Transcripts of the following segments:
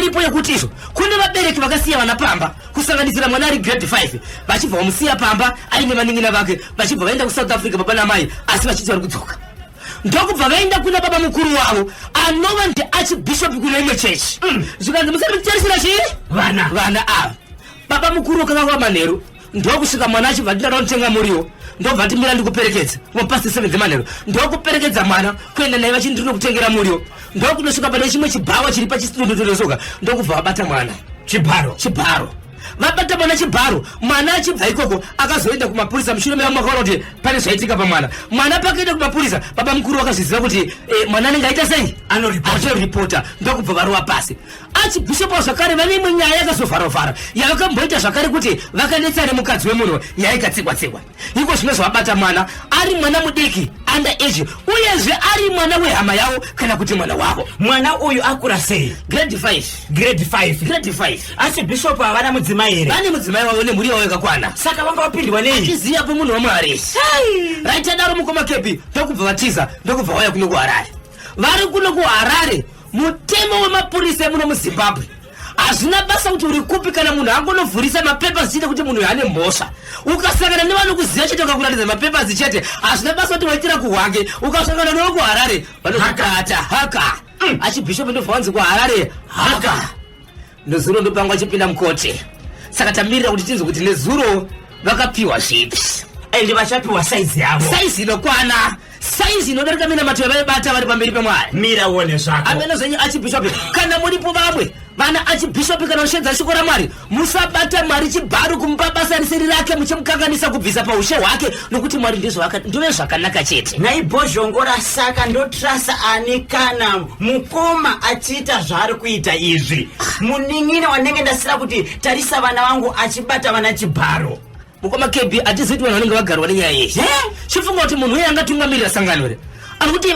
iripo yekuti izvo kune vabereki vakasiya vana pamba kusanganisira mwana ari grade 5 vachibva vamusiya pamba aine vanin'ina vake vachibva vaenda kusouth africa baba namai asi vachiti vari kudzoka ndokubva vaenda kuna baba mukuru wavo anova ndiarchbishop kune imwe chechi mm. zvikanzi musati muchitarisira chii vana vana ava baba mukuru wakanga kwa manheru ndokusvika mwana achibva ndinoda kunotenga muriwo ndobva ndimira ndikuperekedza mapast seven dzemanheru ndokuperekedza mwana kuenda naye vachiti ndinokutengera muriwo ndokunosvika pane chimwe chibhawa chiri pachisitototosoka ndokubva vabata mwana chibharo chibharo vabata mwana chibharo mwana achibva ikoko akazoenda kumapurisa mushure mevamwe vakaona kuti pane zvaitika pamwana mwana pakaenda kumapurisa baba mukuru vakazviziva kuti eh, mwana anenge aita sei anoripota ndokubva varova pasi Archbishop zvakare vane imwe nyaya yakazovharavhara yavakamboita zvakare kuti vakanetsa nemukadzi wemunhu nyaya ikatsikwa tsikwa. Iko zvino zvavabata mwana ari mwana mudiki under age uyezve ari mwana wehama yavo kana kuti mwana wavo. Mwana uyu akura sei? Grade 5. Grade 5. Grade 5. Asi bishop havana mudzimai here? Vane mudzimai wavo nemhuri yavo yakakwana. Saka vanga vapindwa nei? Achiziva po munhu waMwari. Right adaro mukoma Kepi ndokubva vatiza ndokubva vauya kuno kuHarare. Vari kuno kuHarare mutemo wemapurisa emuno muzimbabwe hazvina basa kuti uri kupi kana munhu angonovhurisa mapapers chete kuti munhu uyu ane mhosva ukasangana nevanokuziva chete ukakuratidza mapapers chete hazvina basa kuti waitira kuhwange ukasangana newekuharare vanokubata haka mm. achibhishopi ndobva wanzi kuharare haka nezuro ndopanga achipinda mukoti saka tamirira kuti tinzwe kuti nezuro vakapiwa zvipi ende vachapiwa saizi yavo saizi inokwana saizi inodarika minamato yavaibata vari pamberi pamwari mira uone zvako ameno zvenyu achibhishopi kana muripo vamwe vana achibhishopi kana ushenza shoko ramwari musabata mwari chibharu kumupa basa risiri rake muchimukanganisa kubvisa paushe hwake nokuti mwari ndove zvakanaka chete nhai bhozhongora saka ndotrasa ani kana mukoma achiita zvaari kuita izvi munin'ina wandenge ndasira kuti tarisa vana vangu achibata vana chibharo mukoma kb hatizivi kuti vanhu vanenge vagarwa nenyaya iyi chifunga kuti munhu uye angatungamirira sangano here ari kuti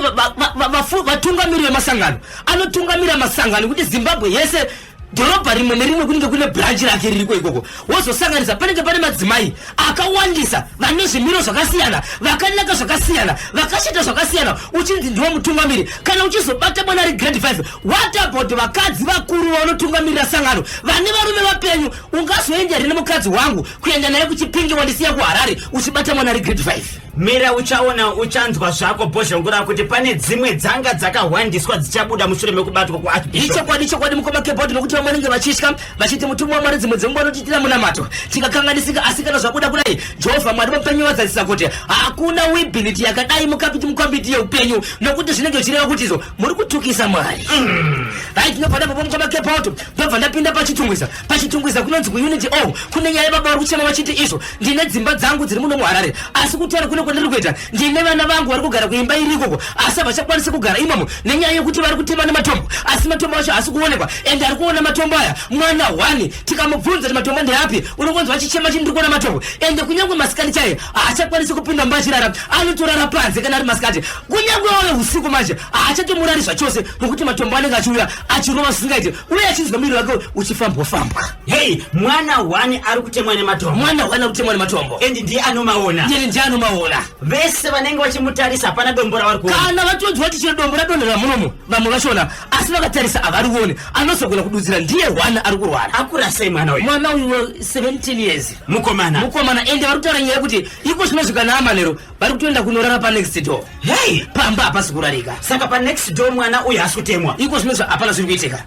vatungamiriri vemasangano anotungamira masangano kuti zimbabwe yese dhorobha rimwe nerimwe kunenge kune branch rake ririko ikoko wozosanganisa panenge pane madzimai akawandisa vane zvimiro zvakasiyana vakanaka zvakasiyana vakashata zvakasiyana uchinzi ndiwo mutungamiri kana uchizobata mwana ari grade 5 what about vakadzi vakuru vanotungamirira sangano vane varume vapenyu ungazoenda here nemukadzi wangu kuenda naye kuchipinge wandisiya kuharare uchibata mwana ari grade 5 Mira uchaona uchanzwa zvako bhozhongora kuti pane dzimwe dzanga dzakahwandiswa dzichabuda mushure mekubatwa kuarchbishop. Ichokwadi chokwadi mukoma Kebodi nokuti vamwe vanenge vachitya vachiti mutumwa waMwari dzimwe dzenguva anotiitira munamato tikakanganisika asi kana zvabuda kudai Jehovha Mwari mupenyu vazadzisa kuti hakuna wibhiniti yakadai mukapiti mukwambiti yeupenyu nokuti zvinenge zvichireva kuti izvo muri kutukisa Mwari. Mm. Right ndobva ndabva mukoma Kebodi ndobva ndapinda pachitungwiza pachitungwiza kunonzi kuunity o kune nyaya yebaba vari kuchema vachiti izvo ndine dzimba dzangu dziri muno muharare asi kutaura kune kwandiri kuita ndine vana vangu vari kugara kuimba iri ikoko asi havachakwanisi kugara imomo nenyaya yekuti vari kutema nematombo asi matombo acho haasi kuonekwa and ari kuona matombo aya mwana one tikamubvunza kuti matombo ndeapi unongonzwa achichema chii ndiri kuona matombo ende kunyange masikati chaiye haachakwanisi kupinda mumba achirara anotorara panze kana ari masikati kunyange wave usiku manje haachatomurari zvachose nokuti matombo anenge achiuya achirova zvisingaite uye achinzwa muviri wake uchifambwa fambwa hei mwana hwani ari kutemwa nematombo mwana hwani ari kutemwa nematombo and ndiye anomaona ndiye ndiye anomaona vese vanenge vachimutarisa hapana dombo ravari kuona kana vatonzwa kuti chero dombo radonhera munomu vamwe vachona asi vakatarisa havarioni anozogona kududzira ndiye hwani ari kurwara akura sei mwana uyu mwana uyu 17 years mukomana mukomana ende vari kutaura nyaya yekuti iko zvino zvikanaa manheru vari kutoenda kunorara panext door hei pamba hapasi kurarika saka panext door mwana uyu haasi kutemwa iko zvino hapana zviri kuitika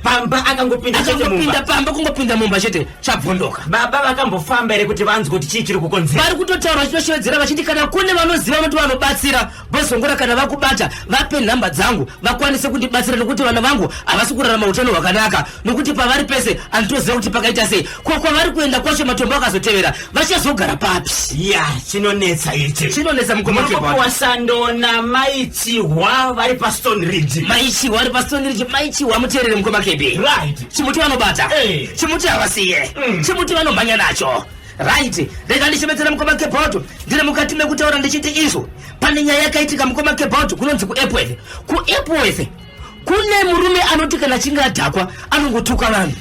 pamba akangopinda chete akangopinda pamba kungopinda mumba chete chabvondoka baba vakambofamba here kuti vanzwe kuti chii chiri kukonzera vari kutotaura vachitoshevedzera vachiti kana kune vanoziva vanoti vanobatsira vozongora kana vakubata vape nhamba dzangu vakwanise kundibatsira nokuti vana vangu havasi kurarama utano hwakanaka nokuti pavari pese anditoziva kuti pakaita sei ko kwavari kuenda kwacho matombo akazotevera vachazogara papi ya chinonetsa ichi chinonetsa mukomakuwa sando namaichihwa vari pastone ridge maichihwa vari pastone ridge maichihwa muteerere mukoma kb right chimuti vanobata hey. Eh. chimuti havasiye mm. chimuti vanomhanya nacho right rega ndichimetsera mukoma kebhoto ndiri mukati mekutaura ndichiti izvo pane nyaya yakaitika mukoma kebhoto kunonzi kuepworth kuepworth kune murume anoti kana achinge adhakwa anongotuka vanhu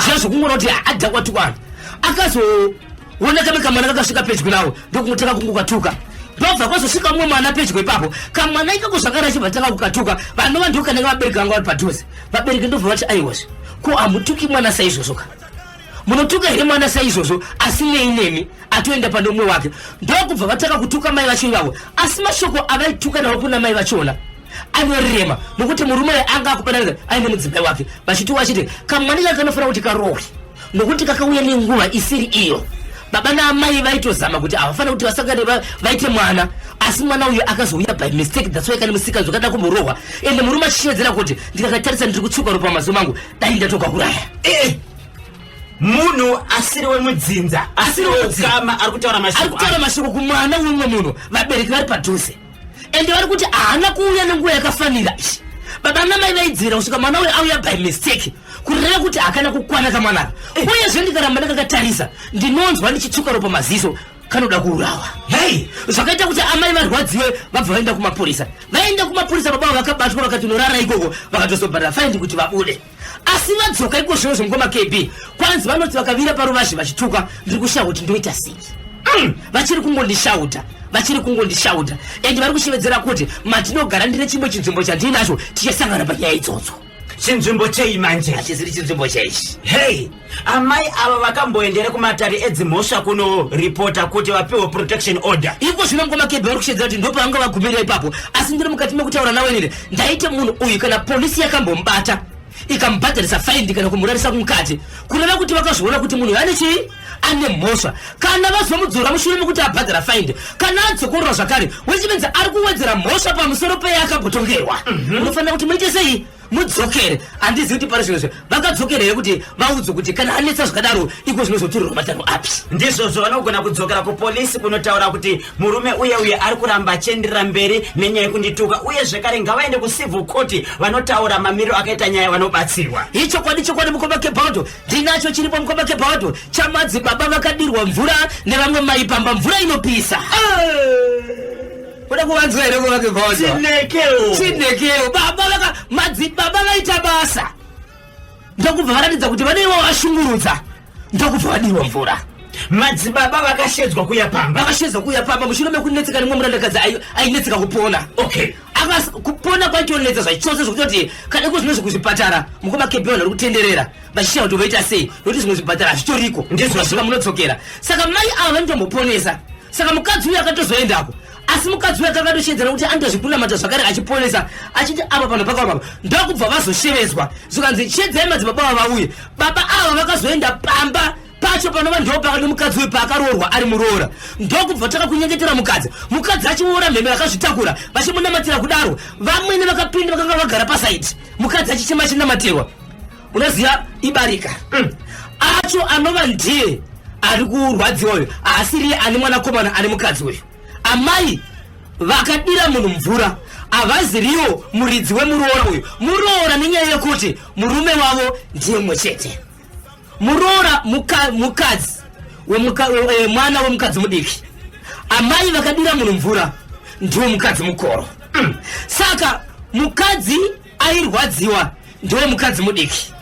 zviya zvokungoona kuti adhakwa tuka vanhu akazoona kame kamwana kakasvika pedyo nawo ndokungotanga kungokatuka ndobva kwazosvika mumwe mwana pedyo ipapo kamwana ikako zvakare achibva tanga kukatuka vanova ndokanenge vabereki vanga vari padhuze vabereki ndobva vati aiwazve Ko hamutuki mwana saizvozvo ka? Munotuka here mwana saizvozvo asinei nemi atoenda pane umwe wake? Ndokubva vatanga kutuka mai vacho ivavo, asi mashoko avaituka nawo kuna mai vachona anorema, nokuti murume uyu anga akubatanidza aine mudzimai wake, vachituka vachiti kamwana kaka kanofanira kuti karohwe nokuti kakauya nenguva isiri iyo. Baba naamai vaitozama kuti havafanira kuti vasangane vaite mwana, asi mwana uyu akazouya by mistake, that's why kane musika zvakada kumborohwa. Ende murume achishevedzera kuti ndikakatarisa ndiri kutsvuka ropa maziso mangu, dai ndatoka kuraya. Munhu asiri wemudzinza, asiri weukama, ari kutaura mashoko, ari kutaura mashoko kumwana wemumwe munhu, vabereki vari padhuze, ende vari kuti haana kuuya nenguva yakafanira. Baba namai vaidzivira kusvika mwana uyu auya by mistake, kureva kuti hakana kukwana kamwanaka. Uyezve ndikaramba ndakakatarisa ndinonzwa ndichitsvuka ropa maziso, kanoda kuurawa. Hei, zvakaita kuti amai varwadziwe, vabva vaenda kumapurisa. Vaenda kumapurisa, baba vakabatwa, vakati unorara ikoko, vakatozobhadhara faindi kuti vabude. Asi vadzoka iko zvino zvomukoma KB, kwanzi vanoti vakavira paruvazhe vachituka, ndiri kushaya kuti ndoita sei. Vachiri kungondishauta, vachiri kungondishauta, ende vari kushevedzera kuti matinogara ndine chimwe chinzvimbo chandinacho, tichasangana panyaya idzodzo. Chinzvimbo chei manje? Hachisiri chinzvimbo cheichi. Hei, amai ava vakamboendere kumatare edzimhosva kunoripota kuti vapiwe protection order? Iko zvino mukoma KB vari kushevedzera kuti ndopavanga vagumira ipapo, asi ndiri mukati mekutaura nawe nini ndaite munhu uyu kana polisi yakambomubata ikamubhadharisa faindi kana kumurarisa kumukati, kureva kuti vakazviona kuti munhu ane chii, ane mhosva. Kana vazomudzora mushure mekuti abhadhara faindi, kana adzokorora zvakare, which means ari kuwedzera mhosva pamusoro peyakambotongerwa. Unofanira kuti muite sei? Mudzokere. Handizivi kuti pari zvino vakadzokera here kuti vaudzwe kuti kana anetsa zvakadaro iko zvinozotorerwa matanho api. Ndizvozvo, vanogona kudzokera kupolisi kunotaura kuti murume uye uye ari kuramba achienderera mberi nenyaya yekundituka, uye zvekare ngavaende kucivil court vanotaura mamiriro akaita nyaya, vanobatsirwa. Ichokwadi, chokwadi mukoma Kebhaudo, ndinacho chiripo mukoma Kebhaudo, chamadzibaba vakadirwa mvura nevamwe mai pamba, mvura inopisa. Kuda kuvanzwa here mukoma Kebhaudo? Chinekeo. Chinekeo. Baba vaka madzibaba vaita basa, ndokubva varatidza kuti vaneiwo vashungurudza, ndokubva vadirwa mvura. Madzibaba vakashedzwa kuya pamba. Vakashedzwa kuya pamba mushure mekunetseka nemumwe murandakadzi ainetseka kupona. Kupona kwaitonetsa zvachose, zvekutoti kana iko zvino zvekuzvipatara mukoma KB vanhu vari kutenderera vachishaya kuti voita sei, nokuti zvimwe zvipatara hazvitoriko, ndizvo munodzokera. Saka mai ava vanotomboponesa, saka mukadzi uyu akatozoendako, asi mukadzi uyu akanga atoshedzera kuti anotozvikunamata zvakare achiponesa, achiti apa pano pakaoma, ndokubva vazoshevedzwa zvikanzi shedzai madzibaba ava vauye. Baba ava vakazoenda pamba pacho panova ndo pakati mukadzi uyu paakaroorwa ari muroora, ndokubva taka kunyengetera mukadzi, mukadzi achiora mheme akazvitakura, vachimunamatira kudaro. Vamwene vakapinda, vakanga vagara pasaidi, mukadzi achichema achinamatirwa. Unoziva ibarika acho anova ndiye ari kurwadziwa uyu, haasiriye ane mwanakomana ane mukadzi uyu. Amai vakadira munhu mvura havaziriwo muridzi wemuroora uyu, muroora nenyaya yekuti murume wavo ndiye mumwe chete. Muroora mukadzi mwana wemukadzi mudiki, amai vakadira munhu mvura ndiwo mukadzi mukoro. Saka mukadzi airwadziwa ndiwo mukadzi mudiki,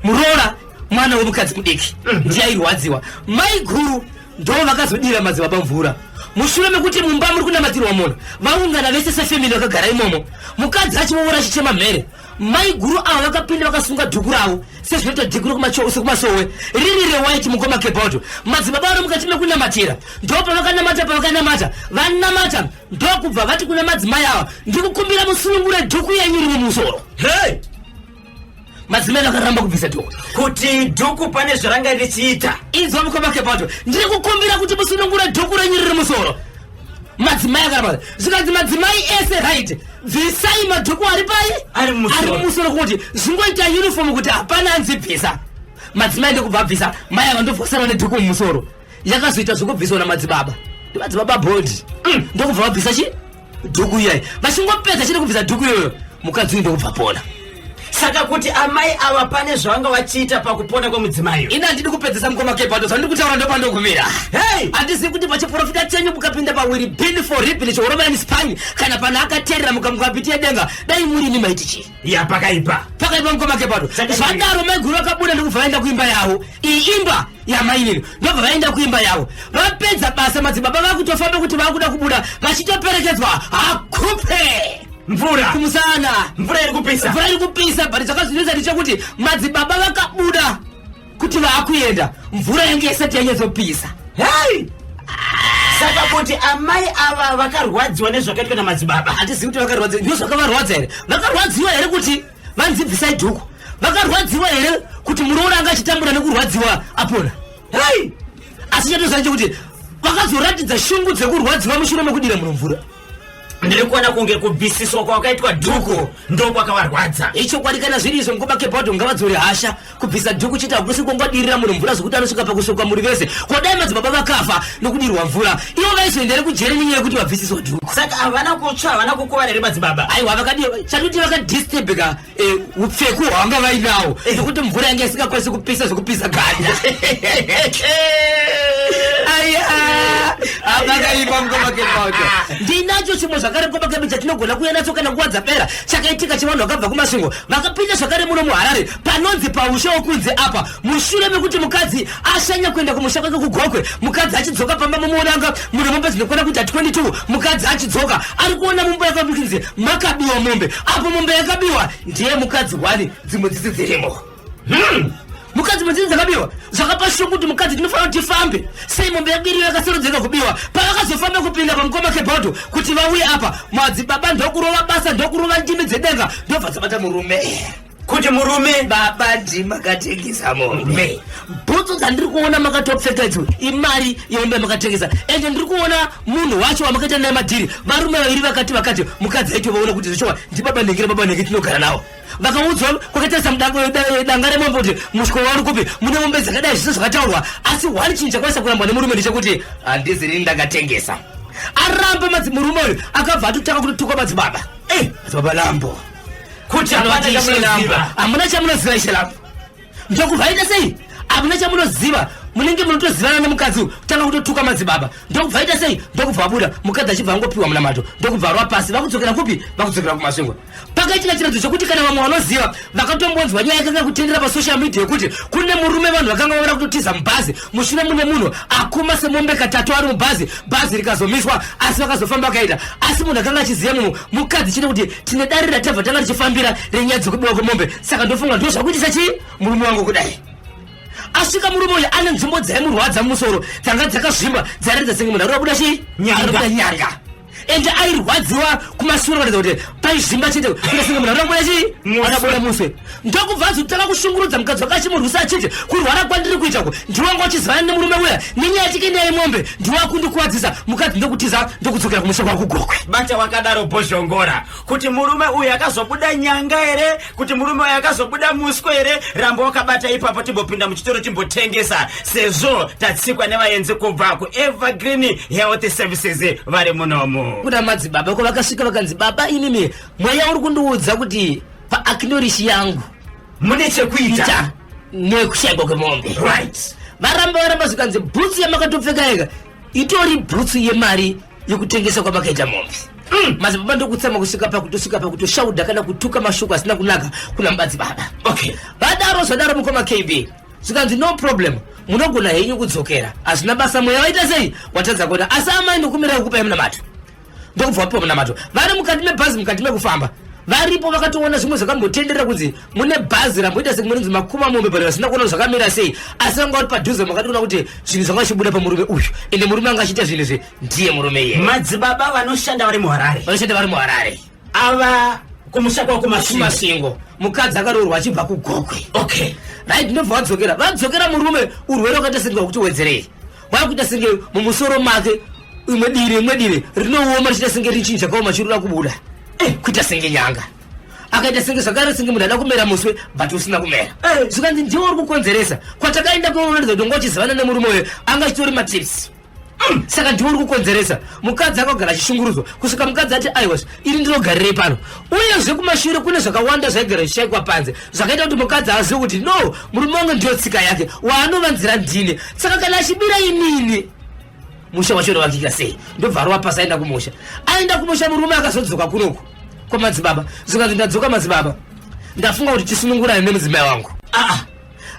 muroora mwana wemukadzi mudiki ndiye airwadziwa. Mai guru ndo vakazodira madzibaba mvura mushure mekuti mumba muri kunamatirwa munhu, vaungana vese sefemili vakagara imomo, mukadzi achivoora achichema mhere. Mai guru ava vakapinda vakasunga dhuku ravo sezvinoita dhuku rekumasowe riri rewhite mukoma Kebauto. Madzibaba vari mukati mekunamatira, ndo pavakanamata, pavakanamata vanamata, ndokubva vati kuna madzimai ava, ndikukumbira musunungure dhuku yenyu riri mumusoro. Hey! Madzimai vakaramba kubvisa dhuku. Kuti dhuku pane zvaranga richiita. Inzwa mukoma Kebauto, ndiri kukumbira kuti musunungure dhuku renyu riri musoro. Madzimai akaramba, zvikanzi madzimai ese right, bvisai madhuku ari pai Ari mumusoro. ari mumusoro, kuti zvingoita uniform kuti hapana anzibvisa. Madzimai ndokubva abvisa, mai ava ndobvosara nedhuku mumusoro. Yakazoita zvekubviswa namadzibaba, ndimadzibaba bhodhi, ndokubva vabvisa chi dhuku iyai. Vachingopedza chine kubvisa dhuku iyoyo, mukadzi uyu ndokubva pona. Saka kuti amai ava pane zvavanga vachiita pakupona kwemudzimai. Ini handidi kupedzesa mukoma Kepato, zvandiri kutaura ndopandogumira. Hey! Handizivi kuti pachiprofita chenyu mukapinda pawiri bin for ribin chiorova spine, kana pana akateerera mukamukapiti yedenga, dai muri maiti chii? Ya, pakaipa. Pakaipa mukoma Kepato. Saka Zvadaro maiguru vakabuda ndokubva vaenda kuimba yavo, iyi imba yamainini, ndobva vaenda kuimba yavo. Vapedza basa madzibaba vakutofamba kuti vakuda kubuda, vachitoperekedzwa hakupe. Mvura. Kumusana. Mvura iri kupisa. Mvura iri kupisa, but chakazvinetsa ndechekuti madzibaba vakabuda kuti vaakuenda, mvura yange isati yanyatsopisa. Hei! Saka kuti amai ava vakarwadziwa nezvakaitwa namadzibaba. Hatizivi kuti vakarwadziwa, ndizvo zvakavarwadza here? Vakarwadziwa here kuti vanzi bvisai dhuku? Vakarwadziwa here kuti muroora anga achitambura nekurwadziwa apona? Hei! Asi chatoziva chekuti vakazoratidza shungu dzekurwadziwa mushure mekudira munhu mvura. Ndiri kuona kunge kubvisiswa kwakaitwa dhuku ndokwakavarwadza. Ichokwadi, kana zviri izvo, mukoma Kebhodho, ngavadzore hasha. Kubvisa dhuku chete hakusi kungodirira munhu mvura zvokuti anosvika pakusuka muri vese. Kodai madzibaba vakafa nokudirwa mvura, ivo vaizoenda here kujeri nenyaya yekuti vabvisiswa dhuku? Saka havana kutsva, havana kukuvara here madzibaba? Aiwa, vakadi chatoti vakadisturbika upfeku hwavanga vainawo, nekuti mvura yange isingakwanisi kupisa zvekupisa ganda. Aya, apakaipa, mukoma Kebhodho. Ndinacho chimwe zvakare, mukoma Kebhodho, chatinogona kuuya nacho kana nguva dzapera, chakaitika chevanhu vakabva kuMasvingo vakapinda zvakare muno muHarare, panonzi paushe wokunze apa, mushure mekuti mukadzi ashanya kuenda kumusha kwake kuGokwe. Mukadzi achidzoka pamba, mumuonanga mune mombe dzinokwana kuita 22. Mukadzi achidzoka ari kuona mumba yakabikinzi makabiwa mombe. Apo mombe yakabiwa ndiye mukadzi 1, dzimwe dzisi dzirimo. Mukadzi mudzidzi dzakabiwa, zvakapa shungu kuti mukadzi tinofanira kuti tifambe sei, mombe yangu iriyo yakasarudzeka kubiwa. Pavakazofamba kupinda pamukoma Kebhodho kuti vauye apa, madzibaba ndokurova basa, ndokurova ndimi dzedenga, ndobva dzabata murume. Kuti murume baba ndimakatengesa mombe, bhutsu dzandiri kuona makatopfeka idzo imari yemombe makatengesa, ende ndiri kuona munhu wacho wamakaita naye madhiri, varume vaviri vakati vakati. Mukadzi aitovaona kuti zvichowa ndibaba nhengere, baba nhenge tinogara navo. Vakaudzwa kwakatarisa danga remombe kuti musiko wauri kupi, mune mombe dzakadai, zvise zvakataurwa. Asi one chinhu chakwanisa kurambwa nemurume ndechekuti handizini ndakatengesa. Aramba madzi murume uyu akabva atotanga kutotukwa madzibaba. Madzibaba Lambo kuti hapana chamunoziva. Hamuna chamunoziva, ishe Lambo. Ndokubva aita sei? Hamuna chamunoziva, munenge munotozivana nemukadzi uyu. Kutanga kutotuka madzibaba. Ndokubva aita sei? Ndokubva abuda. Mukadzi achibva angopiwa munamato, ndokubva arwa pasi. Vakudzokera kupi? Vakudzokera kuMasvingo. Pakaitika chiratidzo chokuti kana vamwe vanoziva vakatombonzwa nyaya yakanga kutendera pasocial media yekuti kune murume, vanhu vakanga vavara kutotiza mubhazi mushure mune munhu akuma semombe katatu ari mubhazi, bhazi rikazomiswa, asi vakazofamba vakaita. Asi munhu akanga achiziva munhu mukadzi chete kuti tine dare ratabva tanga tichifambira renyaya dzekubiwa kwemombe, saka ndofunga ndo zvakuitisa chii murume wangu kudai. Asvika murume uyu ane nzvimbo dzaimurwadza mumusoro dzanga dzakazvimba, dzairatidza senge munhu ari kubuda chii? Nyanga. Ari kubuda nyanga. Ende airwadziwa kumashure, kuratidza kuti paizvimba chete, kuita senge munhu ari kubuda chii? Muswe. Akabuda muswe. Ndokubva azotanga kushungurudza mukadzi wake achimurwisa achiti kurwara kwandiri kuita ku ndiwanga uchizivana nemurume uya, nenyaya yatike yemombe ndiwe akundikuwadzisa. Mukadzi ndokutiza, ndokudzokera kumusha kwakuGokwe. Bata wakadaro, Bhozhongora. Kuti murume uyu akazobuda nyanga here, kuti murume uyu akazobuda muswe here, ramba wakabata ipapo. Timbopinda muchitoro timbotengesa, sezvo tatsikwa nevaenzi kubva kuEvergreen Health Services vari munomu. Kuna madzibaba ko vakasvika vakanzi, baba inini mweya uri kundiudza kuti paakinorishi yangu mune chekuita ita nekushayikwa kwemombe. Varamba, varamba, zvikanzi bhutsu yamakatopfeka yega itori bhutsu yemari yekutengesa kwamakaita mombe. Madzibaba ndokutsama kusvika pakutosvika pakutoshauda kana kutuka mashoko asina kunaka kuna madzibaba. Vadaro zvadaro, mukoma KB, zvikanzi no problem, munogona henyu kudzokera, hazvina basa, mweya waita sei watadza kuona, asi amai ndokumirai kukupai munamato. Ndokubva vapiwa munamato vari mukati mebhazi, mukati mekufamba varipo. Vakatoona zvimwe zvakambotenderera kunzi mune bhazi ramboita semunonzi makuma mombe, but vasina kuona zvakamira sei, asi vanga vari padhuze makatoona kuti zvinhu zvanga zvichibuda pamurume uyu, ende murume anga achiita zvinhu izvi ndiye murume iye. Madzibaba vanoshanda vari muHarare. Vanoshanda vari muHarare. Ava kumusha kwavo kuMasvingo. KuMasvingo. Mukadzi akaroorwa achibva kuGokwe. Right, ndobva vadzokera, vadzokera murume urwere wakaita senge wakuti wedzerei, wakuita senge mumusoro make imwe diri, imwe diri rinooma richiita senge richinhu chakaoma chirikuda kubuda. Kuita senge nyanga, akaita senge zvakare senge munhu ada kumera muswe but usina kumera. Zvikanzi ndiwo uri kukonzeresa kwatakaenda kunoratidza kuti unga uchizivana nemurume uyo anga achitori matips. Saka ndiwo uri kukonzeresa. Mukadzi akagara achishungurudzwa kusvika mukadzi ati aiwa, iri ndinogarirei pano? Uyezve kumashure kune zvakawanda zvaigara zvichishayikwa panze, zvakaita kuti mukadzi azive kuti no, murume wangu ndiyo tsika yake waanovanzira ndini, saka kana achibira inini, musha wacho unovakika sei? Ndobva arova pasi, aenda kumusha. Aenda kumusha, murume akazodzoka kunoku kwamadzibaba, zvikanzi ndadzoka madzibaba, ndafunga kuti tisunungurane nemudzimai wangu.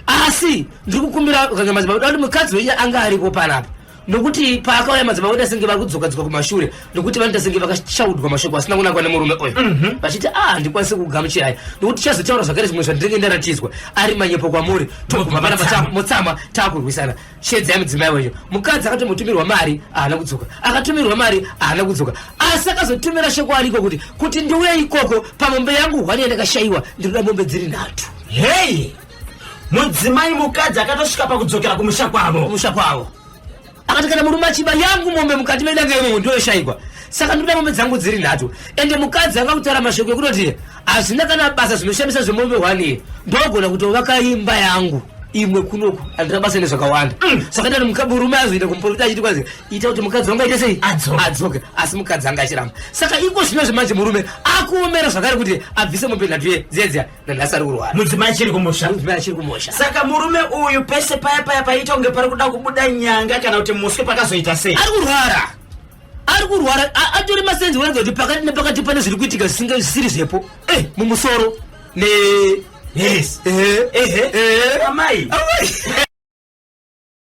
Asi ndiri kukumbira, kanzi madzibaba, da kuti mukadzi wenyu anga aripo panapa. Nokuti paakauya madzibaba voita senge vari kudzoka dzoka kumashure, nokuti vanoita senge vakashaudwa mashoko asina kunakwa nemurume uyu, vachiti a handikwanisi kugamuchirai, nokuti tichazotaura zvakare zvimwe zvandinenge ndaratidzwa ari manyepo kwamuri, toguma panapa motsama taakurwisana. Shedzai mudzimai wenyu. Mukadzi akatombotumirwa mari haana kudzoka, akatumirwa mari haana kudzoka, asi akazotumira shoko ariko kuti ndiuye ikoko pamombe yangu hwani yandakashayiwa, ndinoda mombe dziri 3. Hei, mudzimai mukadzi akatosvika pakudzokera kumusha kwavo. Kumusha kwavo. Akati kana murume achiba yangu mombe mukati medanga imomo ndoyoshayikwa, saka ndinoda mombe dzangu dziri 3. Ende mukadzi anga kutaura mashoko ekutoti hazvina kana basa zvinoshamisa zvemombe hwani, ndogona kutovaka imba yangu imwe kunoku, handina basa nezvakawanda. Saka ndani murume azoenda kumuprofita achiti kwazi ita kuti mukadzi wangu aite sei, adzoke, asi mukadzi anga achiramba. Saka iko zvino zvemanje murume akuomera zvakare kuti abvise mombe 3 dziya, nanhasi ari kurwara. Mudzimai achiri kumusha. Mudzimai achiri kumusha. Saka murume uyu pese paya paya paita kunge pari kuda kubuda nyanga kana kuti muswe, pakazoita sei? Ari kurwara, ari kurwara, atori masenzi kuratidza kuti pakati nepakati pane zviri kuitika zvisiri zvepo mumusoro ne Yes. Ehe. Amai. Amai.